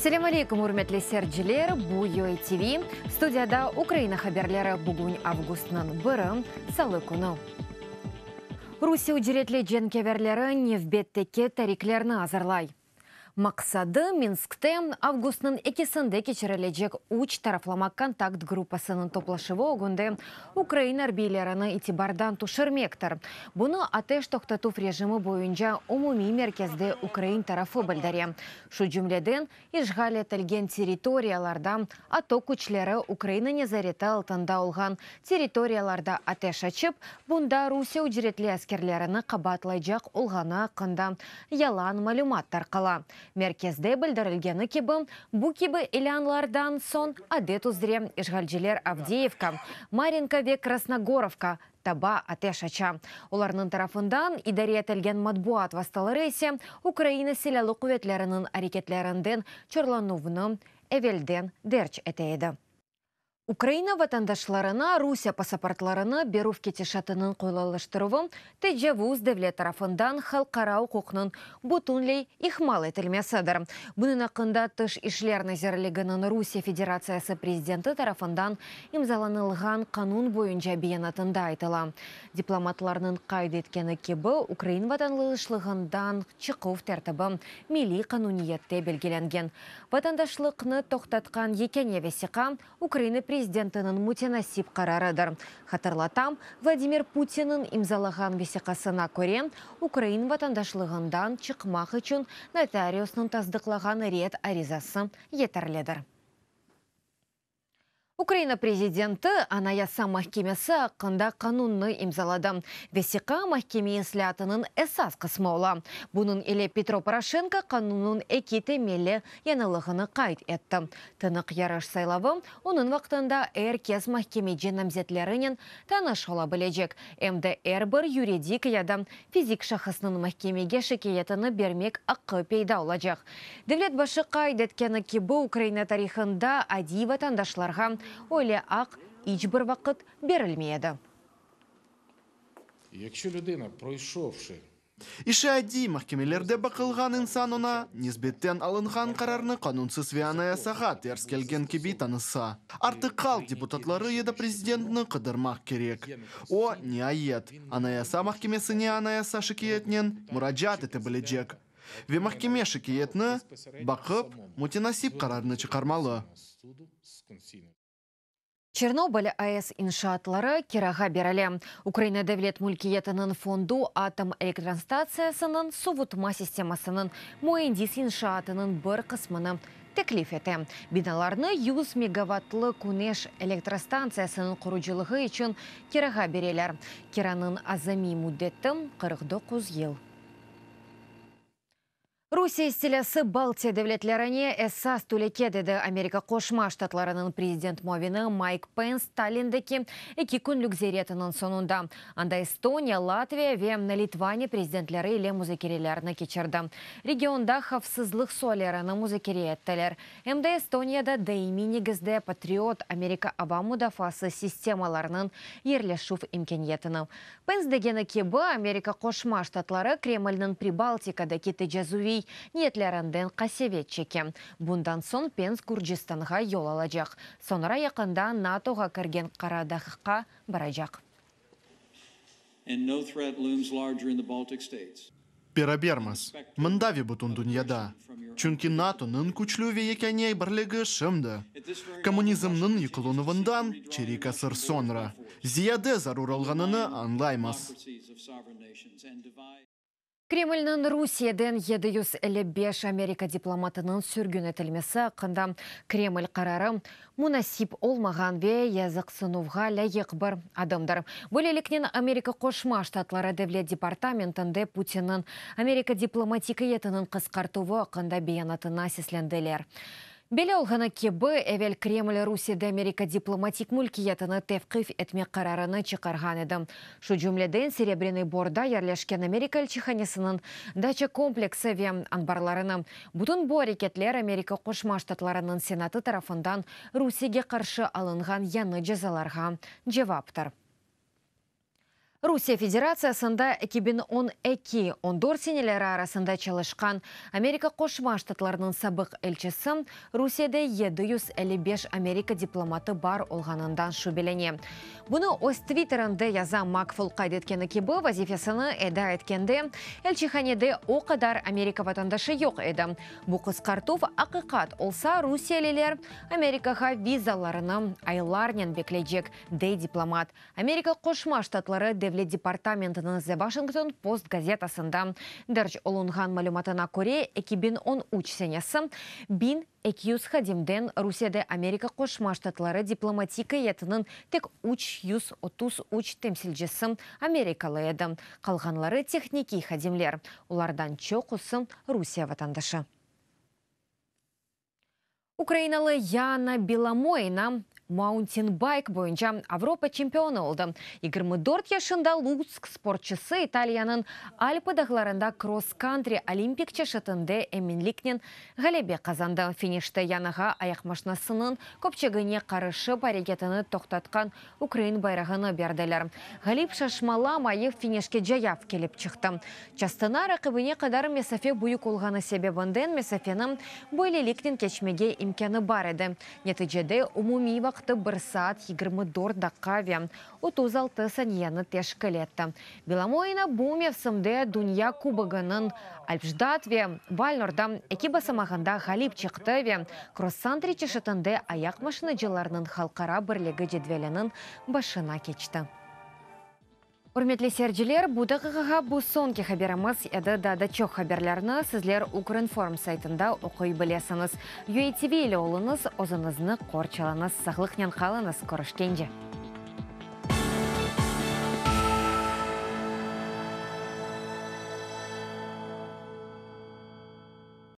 Selâm aleyküm, ürmetli seyirciler! Bu UATV. Studiyada Ukraina haberleri. Bugün avgustnıñ biri, salı künü. Rusiye ücretli cenkeverleri nevbetteki tariklerni azırlay. Maqsadı, Minskte avgustnıñ ekisinde keçirilecek üç taraflama kontakt gruppasınıñ toplaşuvı ögünde ukrain arbiylerini itibardan tüşürmektir. Bunı ateş toqtatuv rejimi boyunca umumiy merkezde ukrain tarafı bildire. Şu cümleden, işğal etilgen territoriyalarda ATO küçleri Ukraina nezareti altında olğan territoriyalarda ateş açıp, bunda Rusiye ücretli askerlerini qabaatlaycaq olğanı aqqında yalan malümat tarqala. Merkezde bildirilgeni kibi, bu kibi ilânlardan soñ adet üzre işğalciler Avdeyevka, Marinka ve Krasnogorovka taba ateş aça. Olarnıñ tarafından idare etilgen matbuat vastaları ise Ukraina Silâlı quvetleriniñ areketlerinden çorlanuvnı evelden derc ete edi. Ukraina vatandaşlarına Rusiye pasaportlarını berüv ketişatınıñ qolaylaştıruvı tecavuz devlet tarafından halqara uquqnıñ bütünley ihmal etilmesidir. Bunıñ aqqında Tış işler nazirliginiñ Rusiye Federatsiyası prezidenti tarafından imzalanılğan qanun boyunca beyanatında aytıla. Diplomatlarnıñ qayd etkeni kibi, ukrain vatanlışlığından çıquv tertibi milliy qanuniyette belgilengen. Vatandaşlıqnı toqtatqan yekâne vesiqa, Ukraina prezidentiniñ mütenasip qararıdır. Hatırlatam, Vladimir Putinniñ imzalağan vesiqasına köre, ukrain vatandaşlığından çıqmaq içün notariusnıñ tasdıqlağan red arizası yeterlidir. Ukraina prezidenti Anayasa mahkemesi aqqında qanunnı imzaladı. Vesiqa mahkeme islâatınıñ esas qısmı ola. Bunıñ ile Petro Poroşenko qanunnıñ eki temelli yañılığını qayd etti. Tınıq yarış saylavı, onıñ vaqtında er kes mahkemeci namzetlerinen tanış ola bilecek, em de er bir yuridik ya da fizik şahısnıñ mahkemege şikâyetini bermek aqqı peyda olacaq. Devlet başı qayd etkeni kibi, Ukraina tarihında adiy vatandaşlarğa öyle aq iç bir vaqıt berilmey edi. Yakşo lüdina, proyşovşi. İşi adiy mahkemelerde baqılğan insan oña nisbetten alınğan qararnı qanunsız ve Anayasağa ters kelgen kibi tanısa, artıq halq deputatları ya da prezidentni qıdırmaq kerek. O, niayet, Anayasa mahkemesine anayasa şikâyetnen muracaat ete bilecek. Ve mahkeme şikâyetni baqıp, mütenasip qararnı çıqarmalı. Çernobıl AES inşaatları kirağa berile. Ukraina devlet mülkiyetiniñ fondu atom elektrostatsiyasınıñ suvutma sistemasınıñ müendis inşaatınıñ bir qısmını teklif ete. Binalarnı 100 megavatlı küneş elektrostantsiyasınıñ qurucılığı içün kirağa bereler. Kiranıñ azamiy müddeti, 49 yıl. Rusiye istilâsı Baltiya devletlerine esas tüleke, dedi Amerika Qoşma Ştatlarınıñ prezident muavini Mayk Pens Tallindeki eki künlük ziyaretiniñ soñunda. Anda Estoniya, Latviya ve Litvaniya prezidentleri ile muzakerelerni keçirdi. Regionda havfsızlıq suallerini muzakere ettiler. Em de Estoniyada daimiy negizde Patriot Amerika ava mudafaası sistemalarınıñ yerleşüv imkâniyetini. Pens degeni kibi, Amerika Qoşma Ştatları Kremlniñ Pribaltikadaki tecazuviy niyetlerinden qasevet çeke. Bundan soñ Pens Gürcistanğa yol alacaq, soñra yaqında NATOğa kirgen Qaradağqa baracaq. Berabermiz, mında ve bütün dünyada, çünki NATOnıñ küçlü ve yekâne birligi şimdi, kommunizmniñ yıqılınuvından çerik asır soñra, ziyade zarur olğanını añlaymız. Kremlniñ Rusiyeden 755 Amerika diplomatınıñ sürgün etilmesi aqqında Kreml qararı munasip olmağan ve yazıqsınuvğa lâyıq bir adımdır. Böyleliknen, Amerika Qoşma Ştatları Devlet departamentinde Putinniñ Amerika diplomatik eyetiniñ qısqartuvı aqqında beyanatına seslendiler. Belli olğanı kibi, evel Kreml Rusiyede Amerika diplomatik mülkiyetini tevqif etmek qararını çıqarğan edi. Şu cümleden, Serebrânıy Borda yerleşken Amerika elçihanesiniñ daça kompleksi ve anbarlarını. Bütün bu areketler Amerika Qoşma Ştatlarınıñ Senatı tarafından Rusiyege qarşı alınğan yañı cezalarğa cevaptır. Rusiye Federatsiyasında 2012, 14 seneleri arasında çalışqan Amerika Qoşma Ştatlarınıñ sabıq elçisi Rusiyede 755 Amerika diplomatı bar olğanından şübelene. Bunı öz Twitterinde yaza Makful qayd etkeni kibi, vazifesini eda etkende elçihanede o qadar Amerika vatandaşı yoq edi. Bu qısqartuv aqiqat olsa, rusiyeliler Amerikağa vizalarını aylarnen bekleycek, dey diplomat. Amerika Qoşma Ştatları Devlet departamentiniñ The Washington Post gazetasında derc olunğan malümatına köre, 2013 senesi 1200 hadimden Rusiyede Amerika Qoşma Ştatları diplomatik eyyetiniñ tek 333 temsilcisi amerikalı edi, qalğanları tehnikiy hadimler, olardan çoqusı Rusiye vatandaşı. Ukrainalı Yana Belomoyna mauntinbayk boyunca Avropa çempionı oldı. 24 yaşında Lutsk sportçısı İtaliyanıñ Alpı dağlarında kross-kantri olimpik çeşitinde eminliknen ğalebe qazandı. Finişte Yanağa ayaqmaşinasınıñ köpçegine qarışıp areketini toqtatqan ukrain bayrağını berdiler. Ğalip şaşmalamayıp finişke cayav kelip çıqtı. Çastına raqibine qadar mesafe büyük olğanı sebebinden mesafeni böyleliknen keçmege imkânı bar edi. Neticede umumiy vaqtı bir saat 24 daqqa ve 36 saniyeni teşkil etti. Belomoyna bu mevsimde Dünya kubogınıñ Alpşdat ve Vallnorda eki basamağında ğalip çıqtı ve kross-kantri çeşitinde ayaq maşinacılarınıñ halqara birligi cedveliniñ başına keçti. Ürmetli seyirciler, bu daqiqağa bu soñki haberimiz edi. Daa da çoq haberlerni sizler Ukrinform saytında oquy bilesiñiz. UATV ile oluñız, özüñizni qorçalañız, sağlıqnen qalıñız, körüşkence.